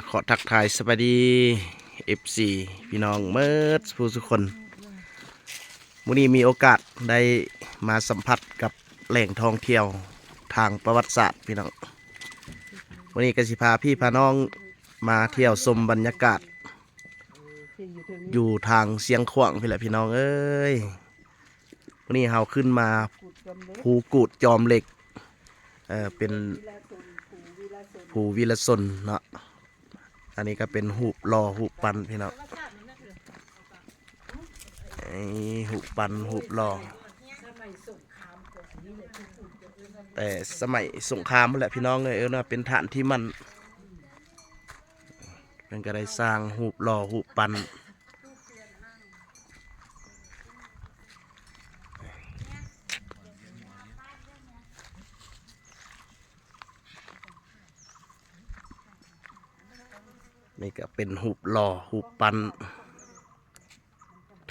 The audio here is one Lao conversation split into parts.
ຂໍທັກທາຍສະບາຍດີ ເອັຟຊີ ພີ່ນ້ອງໝົດສູ່ຜູ້ສູ່ຄົນ. ມື້ນີ້ມີໂອກາດໄດ້ມາສຳຜັດກັບແຫຼ່ງທ່ອງທ່ຽວທາງປະຫວັດສາດພີ່ນ້ອງ. ມື້ນີ້ກໍຊິພາພີ່ພານ້ອງມາທ່ຽວຊົມບັນຍາກາດຢູ່ທາງຊຽງຂວາງພີ້ແຫຼະພີ່ນ້ອງເອີຍ. ມື້ນີ້ເຮົາຂຶ້ນມາພູກູດຈອມເຫຼັກ ເອີ ເປັນພູວິລະຊົນເນາະ. ອັນນີ້ກໍເປັນຮູບຫຼໍ່ຮູບປັ້ນພີ່ນ້ອງ. ນີ້ຮູບປັ້ນຮູບຫຼໍ່ ແຕ່ສະໄໝສົງຄາມພຸ້ນແຫຼະພີ່ນ້ອງເອີຍ. ເອີ້ນວ່າເປັນຖານທີ່ໝັ້ນ. ເພິ່ນກໍໄດ້ສ້າງຮູບຫຼໍ່ຮູບປັ້ນ. ນີ້ກໍເປັນຮູບຫຼໍ່ຮູບປັ້ນ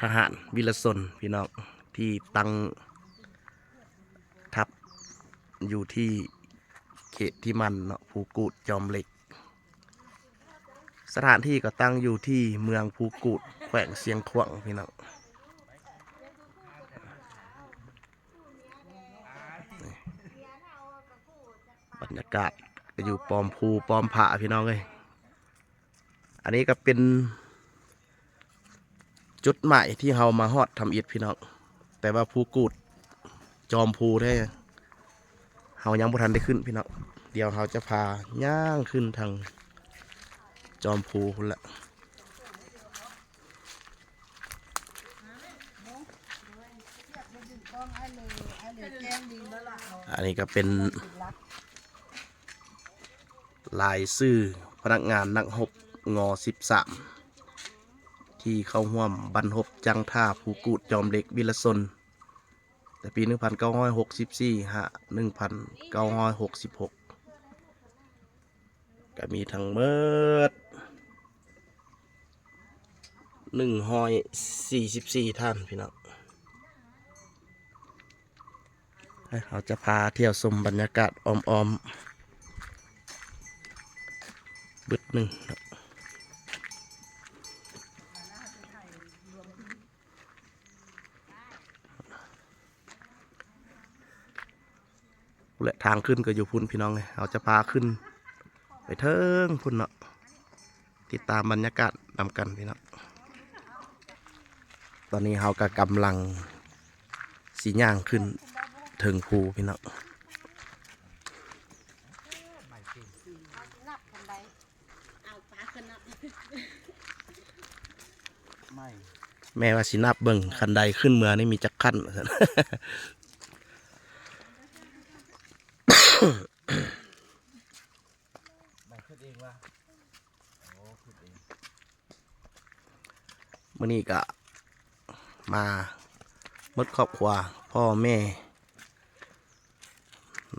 ທະຫານວິລະຊົນພີ່ນ້ອງ ທີ່ຕັ້ງທັບຢູ່ທີ່ເຂດທີ່ໝັ້ນເນາະ ພູກູດຈອມເຫຼັກ. ສະຖານທີ່ກໍຕັ້ງຢູ່ທີ່ເມືອງພູກູດ ແຂວງຊຽງຂວາງພີ່ນ້ອງ. ບັນຍາກາດກໍຢູ່ປ້ອມພູປ້ອມຜາພີ່ນ້ອງເອີຍ. ອັນນີ້ກໍເປັນຈຸດໝາຍທີ່ເຮົາມາຮອດທຳອິດພີ່ນ້ອງ, ແຕ່ວ່າພູກູດຈອມພູແທ້ ເຮົາຍັງບໍ່ທັນໄດ້ຂຶ້ນພີ່ນ້ອງ. ດຽວເຮົາຈະພາຍ່າງຂຶ້ນທາງຈອມພູພຸ້ນແຫຼະ. ອັນນີ້ກໍເປັນລາຍຊື່ພະນັກງານນັກຮົບ ງ ສິບສາມ ທີ່ເຂົ້າຮ່ວມບັ້ນຮົບຈັ້ງທ່າພູກູດຈອມເຫຼັກວິລະຊົນ ແຕ່ປີໜຶ່ງພັນເກົ້າຮ້ອຍຫົກສິບສີ່ ຫາ ໜຶ່ງພັນເກົ້າຮ້ອຍຫົກສິບຫົກ. ກໍມີທັງໝົດໜຶ່ງຮ້ອຍສີ່ສິບສີ່ທ່ານພີ່ນ້ອງ. ເຮົາຈະພາທ່ຽວຊົມບັນຍາກາດອ້ອມໆບຶດໜຶ່ງ. ແລະ ທາງຂຶ້ນກໍຢູ່ພຸ້ນພີ່ນ້ອງເອີຍ, ເຮົາຈະພາຂຶ້ນໄປເທິງພຸ້ນເນາະ. ຕິດຕາມບັນຍາກາດນຳກັນພີ່ນ້ອງ. ຕອນນີ້ເຮົາກໍກຳລັງຊິຍ່າງຂຶ້ນເທິງພູພີ່ນ້ອງ. ແມ່ວ່າຊິນັບເບິ່ງ ຄັນໄດຂຶ້ນເມືອນີ້ມີຈັກຂັ້ນ ວ່າຊັ້ນ. ມື້ນີ້ກະມາໝົດຄອບຄົວ ພໍ່ແມ່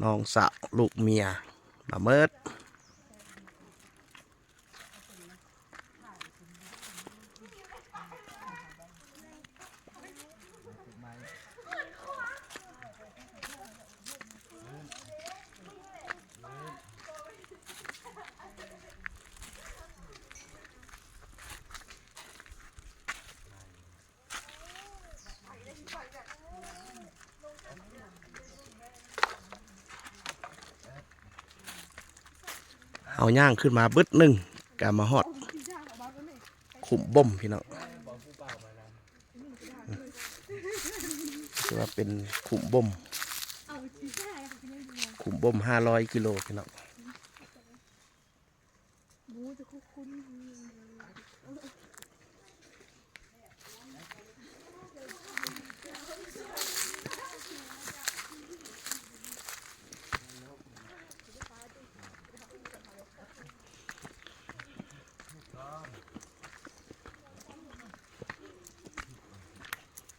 ນ້ອງສາວ ລູກເມຍ ມາໝົດ. ເຮົາຍ່າງຂຶ້ນມາບຶດໜຶ່ງ ກະມາຮອດຂຸມບົ່ມພີ່ນ້ອງ. ຖືວ່າເປັນຂຸມບົ່ມ ຂຸມບົ່ມຫ້າຮ້ອຍກິໂລພີ່ນ້ອງ.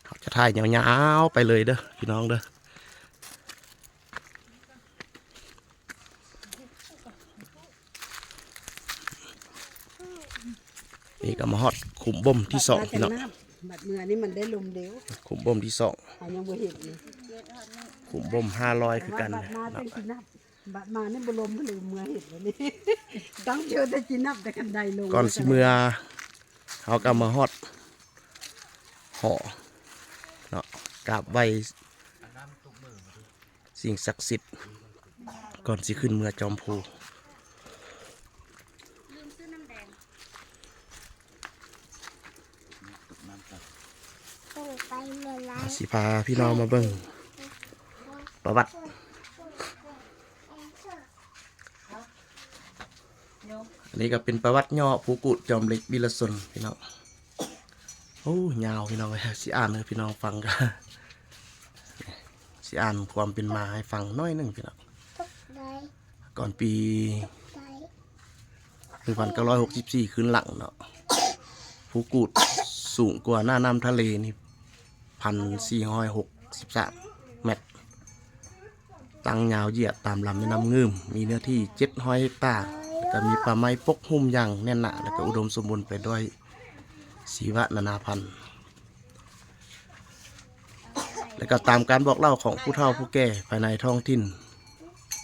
ເຮົາຈະຖ່າຍຍາວໆໄປເລີຍເດີພີ່ນ້ອງເດີ. ນີ້ກໍມາຮອດຂຸມບົ່ມທີສອງພີ່ນ້ອງ. ບັດເມືອນີ້ມັນໄດ້ລົມເດວ ຂຸມບົ່ມທີສອງ ເຮົາຍັງບໍ່ເຫັນນີ້. ຂຸມບົ່ມຫ້າຮ້ອຍຄືກັນ ບັດມາຈັ່ງຊິນັບ ບັດມານີ້ບໍ່ລົມເລີຍ ເມືອເຫັນແລ້ວນີ້. ຕັ້ງເຈີແຕ່ຊິນັບແຕ່ຄັນໄດລົງ ກ່ອນຊິເມືອ ເຮົາກໍມາຮອດຫໍເນາະ ກາບໄຫວ້ສິ່ງສັກສິດ ກ່ອນຊິຂຶ້ນເມືອຈອມພູ. ຊິພາພີ່ນ້ອງມາເບິ່ງປະຫວັດ ອັນນີ້ກໍເປັນປະຫວັດຫຍໍ້ ພູກູດ ຈອມເຫຼັກ ວິລະຊົນ ພີ່ນ້ອງ. ໂອ້ ຍາວພີ່ນ້ອງເອີຍ ຊິອ່ານໃຫ້ພີ່ນ້ອງຟັງ ກໍຊິອ່ານຄວາມເປັນມາໃຫ້ຟັງໜ້ອຍໜຶ່ງພີ່ນ້ອງ. ກ່ອນປີໜຶ່ງພັນເກົ້າຮ້ອຍຫົກສິບສີ່ ຄືນຫຼັງເນາະ ພູກູດສູງກວ່າໜ້ານ້ຳທະເລນີ້ ພັນສີ່ຮ້ອຍຫົກສິບສາມແມັດ ຕັ້ງຍາວຢຽດຕາມລຳແມ່ນ້ຳງື່ມ ມີເນື້ອທີ່ເຈັດຮ້ອຍເຮັກຕາ ແລ້ວກໍມີປ່າໄມ້ປົກຫຸ້ມຢ່າງແໜ້ນໜາ ແລ້ວກໍອຸດົມສົມບູນໄປດ້ວຍຊີວະນານາພັນ. ແລະກໍຕາມການບອກເລົ່າຂອງຜູ້ເຖົ້າຜູ້ແກ່ພາຍໃນທ້ອງຖິ່ນ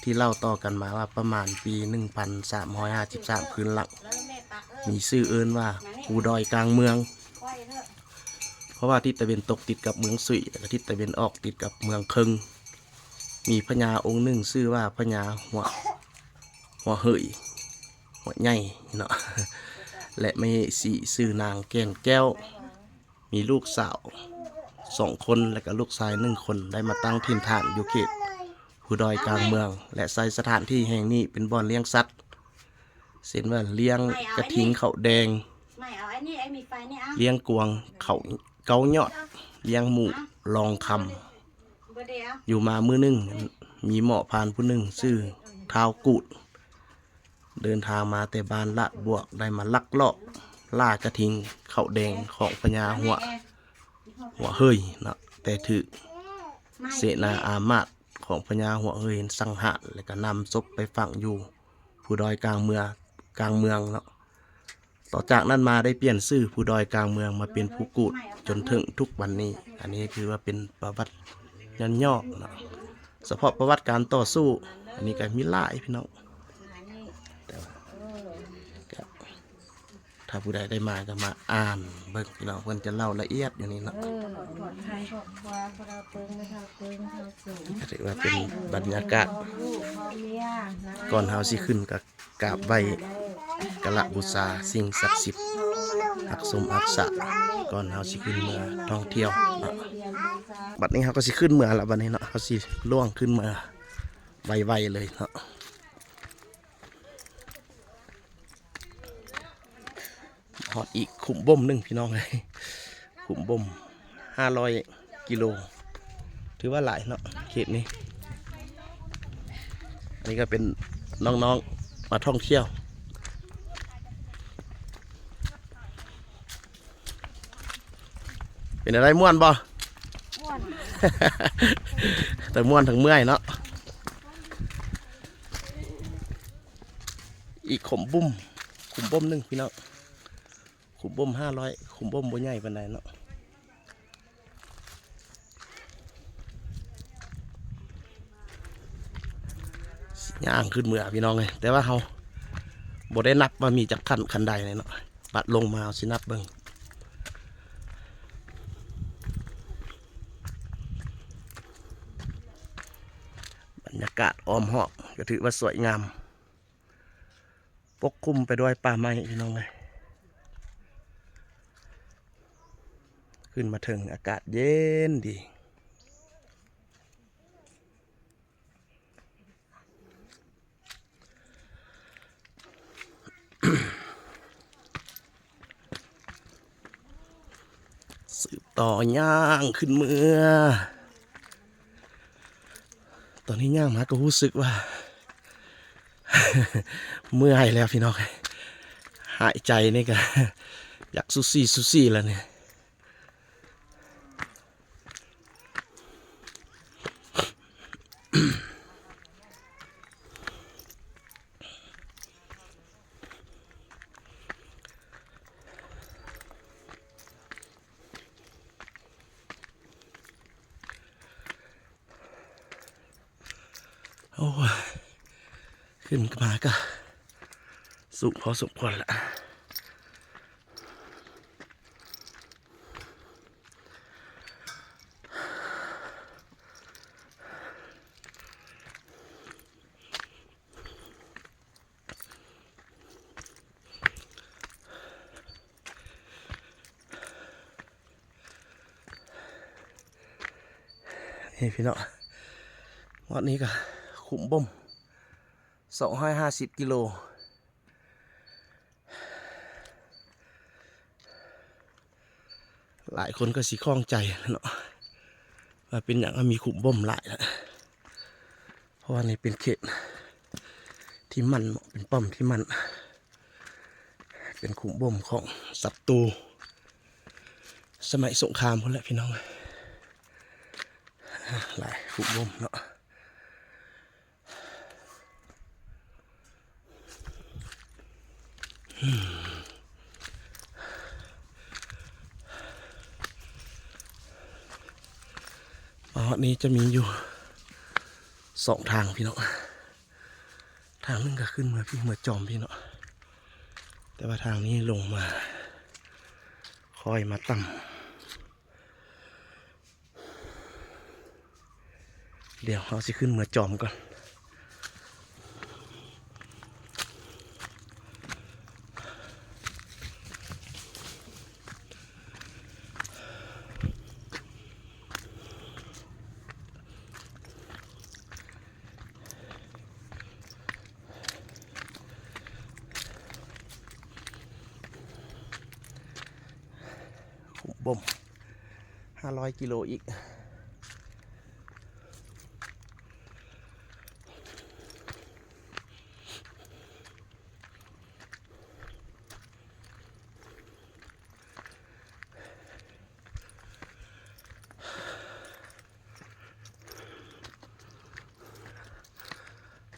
ທີ່ເລົ່າຕໍ່ກັນມາວ່າ ປະມານປີໜຶ່ງພັນສາມຮ້ອຍຫ້າສິບສາມ ຄືນຫຼັງ ມີຊື່ເອີ້ນວ່າພູດອຍກາງເມືອງ ເພາະວ່າທິດຕາເວັນຕົກຕິດກັບເມືອງສຸຍ ແລະກໍທິດຕາເວັນອອກຕິດກັບເມືອງເຄິງ. ມີພະຍາອົງໜຶ່ງຊື່ວ່າພະຍາຫົວ ຫົວເຫີຍ ຫົວໃຫຍ່ເນາະ ແລະມະເຫສີຊື່ນາງແກ່ນແກ້ວ. ມີລູກສາວສອງຄົນ ແລະກະລູກຊາຍໜຶ່ງຄົນ ໄດ້ມາຕັ້ງຖິ່ນຖານຢູ່ເຂດພູດອຍກາງເມືອງ ແລະໃຊ້ສະຖານທີ່ແຫ່ງນີ້ເປັນບ່ອນລ້ຽງສັດ ເຊັ່ນວ່າລ້ຽງກະທິງເຂົ້າແດງ, ລ້ຽງກວາງເຂົ້າເກົ້າຍອດ, ລ້ຽງໝູຫຼອງຄຳ. ຢູ່ມາມື້ໜຶ່ງ ມີໝໍພານຜູ້ໜຶ່ງຊື່ທ້າວກູດ ເດີນທາງມາແຕ່ບ້ານລາດບວກ ໄດ້ມາລັກລອບລ່າກະທິງເຂົ້າແດງຂອງພະຍາຫົວ ຫົວເຫີຍເນາະ ແຕ່ຖືກເສນາອາມາດຂອງພະຍາຫົວເຫີຍສັງຫານ ແລະກະນຳສົບໄປຝັງຢູ່ພູດອຍກາງເມືອງ ກາງເມືອງເນາະ. ຕໍ່ຈາກນັ້ນມາໄດ້ປ່ຽນຊື່ພູດອຍກາງເມືອງມາເປັນພູກູດ ຈົນເຖິງທຸກວັນນີ້. ອັນນີ້ຖືວ່າເປັນປະຫວັດຫຍໍ້ໆເນາະ ສະເພາະປະຫວັດການຕໍ່ສູ້ ອັນນີ້ກໍມີຫຼາຍພີ່ນ້ອງ ແຕ່ວ່າກໍ ຖ້າຜູ້ໃດໄດ້ມາກໍມາອ່ານເບິ່ງພີ່ນ້ອງ ເພິ່ນຈະເລົ່າລະອຽດຢູ່ນີ້ເນາະ. ກໍຖືວ່າເປັນບັນຍາກາດ ກ່ອນເຮົາຊິຂຶ້ນກໍ ກາບໄຫວ້ກະລະບູຊາສິ່ງສັກສິດ ຮັກສົມຮັກສາ ກ່ອນເຮົາຊິຂຶ້ນເມືອທ່ອງທ່ຽວເນາະ. ບັດນີ້ເຮົາກໍຊິຂຶ້ນເມືອລະ ບັດນີ້ເນາະ ເຮົາຊິລ່ວງຂຶ້ນເມືອໄວໆເລີຍເນາະ. ຮອດອີກຂຸມບົ່ມໜຶ່ງພີ່ນ້ອງເອີຍ ຂຸມບົ່ມຫ້າຮ້ອຍກິໂລ ຖືວ່າຫຼາຍເນາະເຂດນີ້. ອັນນີ້ກໍເປັນນ້ອງໆມາທ່ອງທ່ຽວ. ເປັນແນວໃດ ມ່ວນບໍ່? ມ່ວນ ທັງມ່ວນທັງເມື່ອຍເນາະ. ອີກຂຸມບົ່ມ ຂຸມບົ່ມໜຶ່ງພີ່ນ້ອງ ຂຸມບົ່ມຫ້າຮ້ອຍ ຂຸມບົ່ມບໍ່ໃຫຍ່ປານໃດເນາະ. ຍ່າງຂຶ້ນເມືອພີ່ນ້ອງເອີຍ ແຕ່ວ່າເຮົາບໍ່ໄດ້ນັບວ່າມີຈັກຂັ້ນ ຂັ້ນໃດເນາະ. ບັດລົງມາເຮົາຊິນັບເບິ່ງ. ບັນຍາກາດອ້ອມຮອບກໍຖືວ່າສວຍງາມ ປົກຄຸມໄປດ້ວຍປ່າໄມ້ພີ່ນ້ອງເອີຍ. ຂຶ້ນມາເຖິງອາກາດເຢັນດີ. ສືບຕໍ່ຍ່າງຂຶ້ນເມືອ. ຕອນນີ້ຍ່າງມາກໍຮູ້ສຶກວ່າເມື່ອຍແລ້ວພີ່ນ້ອງ. ຫາຍໃຈນີ້ກໍຢາກສູສີສູສີແລ້ວນີ້. ໂອ້ຍ ຂຶ້ນມາກໍ ກະ ກະ ກະ ສູງພໍສົມຄວນລະ. ນີ້ພີ່ນ້ອງ ຮອດນີ້ກໍຂຸມບົ່ມ ສອງຮ້ອຍຫ້າສິບກິໂລ. ຫຼາຍຄົນກໍຊິຂ້ອງໃຈເນາະ ວ່າເປັນຫຍັງມີຂຸມບົ່ມຫຼາຍລະ ເພາະວ່ານີ້ເປັນເຂດທີ່ໝັ້ນເນາະ ເປັນປ້ອມທີ່ໝັ້ນ ເປັນຂຸມບົ່ມຂອງສັດຕູສະໄໝສົງຄາມພຸ້ນແຫຼະພີ່ນ້ອງ. ຫຼາຍຂຸມບົ່ມເນາະ. ມາຮອດນີ້ຈະມີຢູ່ສອງທາງພີ່ນ້ອງ ທາງໜຶ່ງກໍຂຶ້ນເມືອພີ້ ເມືອຈອມພີ້ເນາະ ແຕ່ວ່າທາງນີ້ລົງມາ ຄ່ອຍມາຕ່ຳ. ດຽວເຮົາຊິຂຶ້ນເມືອຈອມກ່ອນ. ຂຸມບົ່ມ ຫ້າຮ້ອຍກິໂລອີກ.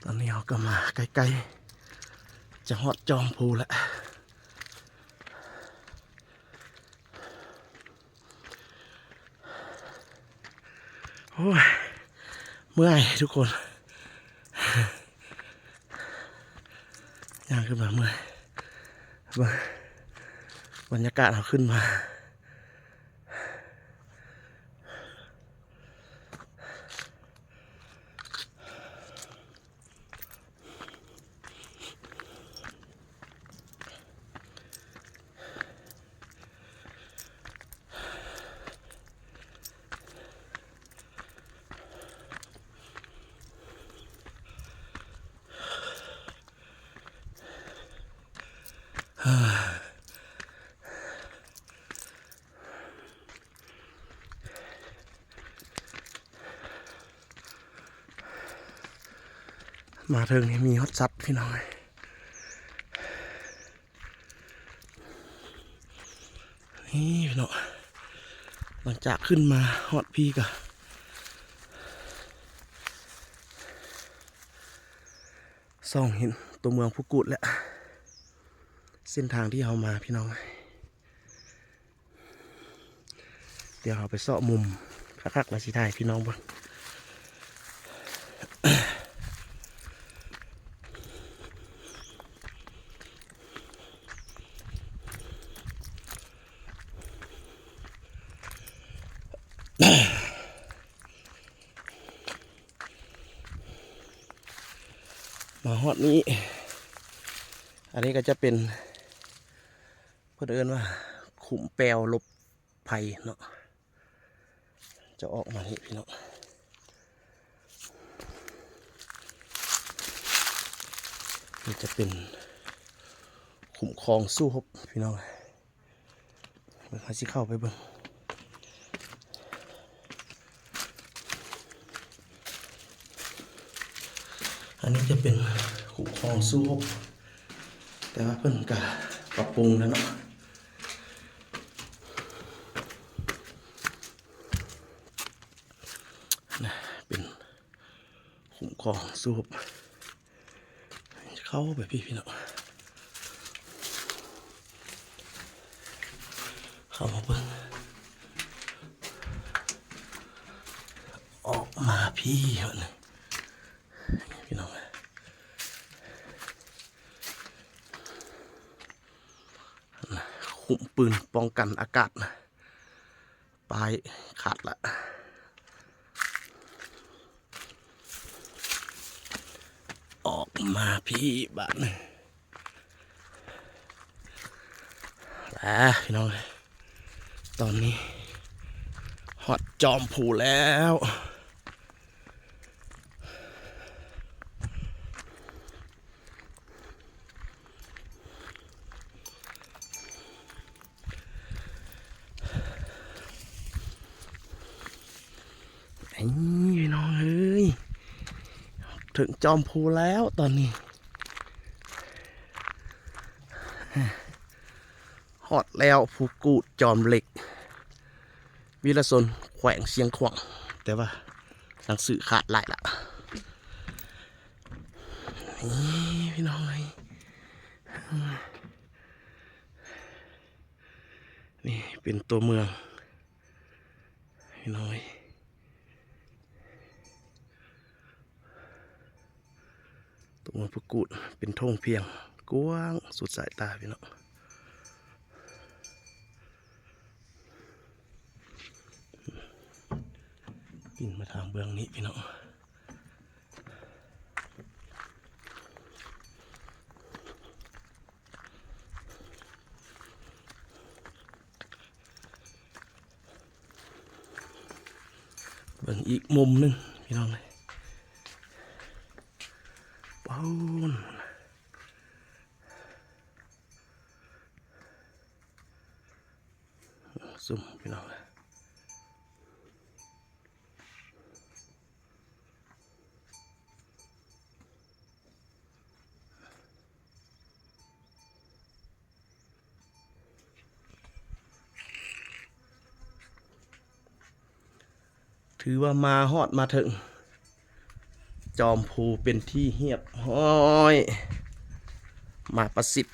ຕອນນີ້ເຮົາກໍມາໃກ້ໆ ຈະຮອດຈອມພູແລ້ວ. ໂອ້ຍ ເມື່ອຍທຸກຄົນ ຍ່າງຂຶ້ນມາເມື່ອຍ ເບິ່ງບັນຍາກາດເຮົາຂຶ້ນມາ. ມາເຖິງນີ້ມີຮອດສັດພີ່ນ້ອງເອີຍ. ນີ້ພີ່ນ້ອງ ຫຼັງຈາກຂຶ້ນມາຮອດພີ້ກະ ສ່ອງເຫັນຕົວເມືອງພູກູດແລ້ວ ເສັ້ນທາງທີ່ເຮົາມາພີ່ນ້ອງ. ດຽວເຮົາໄປເຊາະມຸມຄັກໆ ແລ້ວຊິຖ່າຍໃຫ້ພີ່ນ້ອງເບິ່ງ. ມາຮອດນີ້ ອັນນີ້ກໍຈະເປັນ ເພິ່ນເອີ້ນວ່າຂຸມແປວຫຼົບໄພເນາະ ຈະອອກມານີ້ພີ່ນ້ອງ. ນີ້ຈະເປັນຂຸມຄອງສູ້ຮົບພີ່ນ້ອງ. ເບິ່ງ ເຮົາຊິເຂົ້າໄປເບິ່ງ. ອັນນີ້ຈະເປັນຂຸມຄອງສູ້ຮົບ ແຕ່ວ່າເພິ່ນກະປັບປຸງແລ້ວເນາະ. ນະ ເປັນຂຸມຄອງສູ້ຮົບ. ເຂົ້າໄປພີ້ພີ່ນ້ອງ ເຂົ້າມາເບິ່ງ ອອກມາພີ້ ພີ່ນ້ອງ. ຫຸ້ມປືນປ້ອງກັນອາກາດ. ປ້າຍຂາດລະ. ອອກມາພີ້ບາດນີ້. ອາ ພີ່ນ້ອງເອີຍ ຕອນນີ້ຮອດຈອມພູແລ້ວ. ນີ້ ພີ່ນ້ອງເອີຍ ເຖິງຈອມພູແລ້ວຕອນນີ້. ຮອດແລ້ວ ພູກູດຈອມເຫຼັກ ວິລະຊົນ ແຂວງຊຽງຂວາງ ແຕ່ວ່າໜັງສືຂາດຫຼາຍລະ. ນີ້ ພີ່ນ້ອງເອີຍ ນີ້ເປັນຕົວເມືອງ ພີ່ນ້ອງເອີຍ. ຕົວເມືອງພູກູດເປັນທົ່ງພຽງກວ້າງສຸດສາຍຕາ ພີ່ນ້ອງ. ປິ່ນມາທາງເບື້ອງນີ້ ພີ່ນ້ອງ. ເບິ່ງອີກມຸມໜຶ່ງ ພີ່ນ້ອງເອີຍ ປູ້ນ ຊູມ ພີ່ນ້ອງເອີຍ. ຖືວ່າມາຮອດມາເຖິງຈອມພູເປັນທີ່ຮຽບຮ້ອຍ ມາປະຊິດ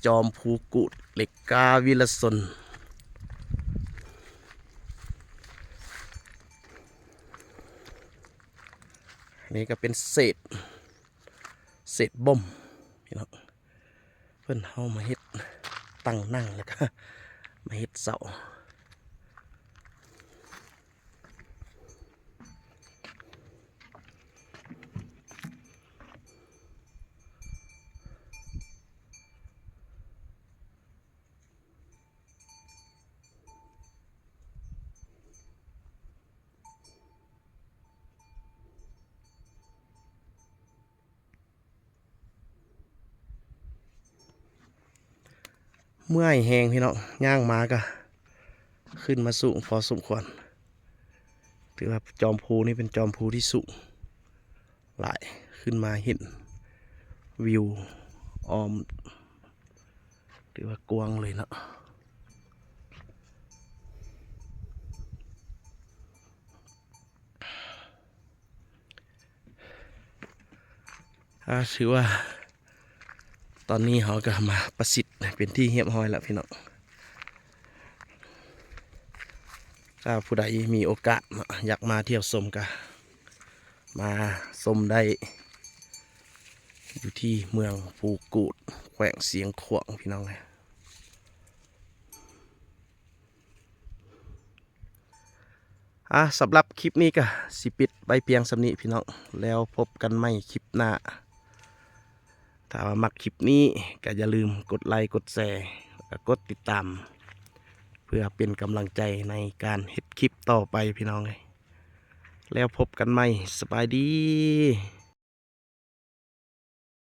ຈອມພູກູດເຫຼັກກ້າວິລະຊົນ. ນີ້ກໍເປັນເສດ ເສດບົ່ມ ພີ່ນ້ອງ ເພິ່ນເອົາມາເຮັດຕັ່ງນັ່ງ ແລ້ວກໍມາເຮັດເສົາ. ເມື່ອຍແຮງ ພີ່ນ້ອງ ຍ່າງມາກະຂຶ້ນມາສູງພໍສົມຄວນ. ຖືວ່າຈອມພູນີ້ເປັນຈອມພູທີ່ສູງຫຼາຍ ຂຶ້ນມາເຫັນວິວອ້ອມ ຖືວ່າກວ້າງເລີຍເນາະ. ອາ ຖືວ່າຕອນນີ້ເຮົາກໍມາປະຊິດເປັນທີ່ຮຽບຮ້ອຍແລ້ວ ພີ່ນ້ອງ. ຖ້າຜູ້ໃດມີໂອກາດເນາະ ຢາກມາທ່ຽວຊົມ ກໍມາຊົມໄດ້ ຢູ່ທີ່ເມືອງພູກູດ ແຂວງຊຽງຂວາງ ພີ່ນ້ອງເອີຍ. ອາ ສຳລັບຄລິບນີ້ກໍຊິປິດໄວ້ພຽງສ່ຳນີ້ ພີ່ນ້ອງ ແລ້ວພົບກັນໃໝ່ຄລິບໜ້າ. ຖ້າວ່າມັກຄລິບນີ້ກໍຢ່າລືມກົດໄລ ກົດແຊ ແລ້ວກໍກົດຕິດຕາມ ເພື່ອເປັນກຳລັງໃຈໃນການເຮັດຄລິບຕໍ່ໄປ ພີ່ນ້ອງເອີຍ. ແລ້ວພົບກັນໃໝ່ ສະບາຍດີ.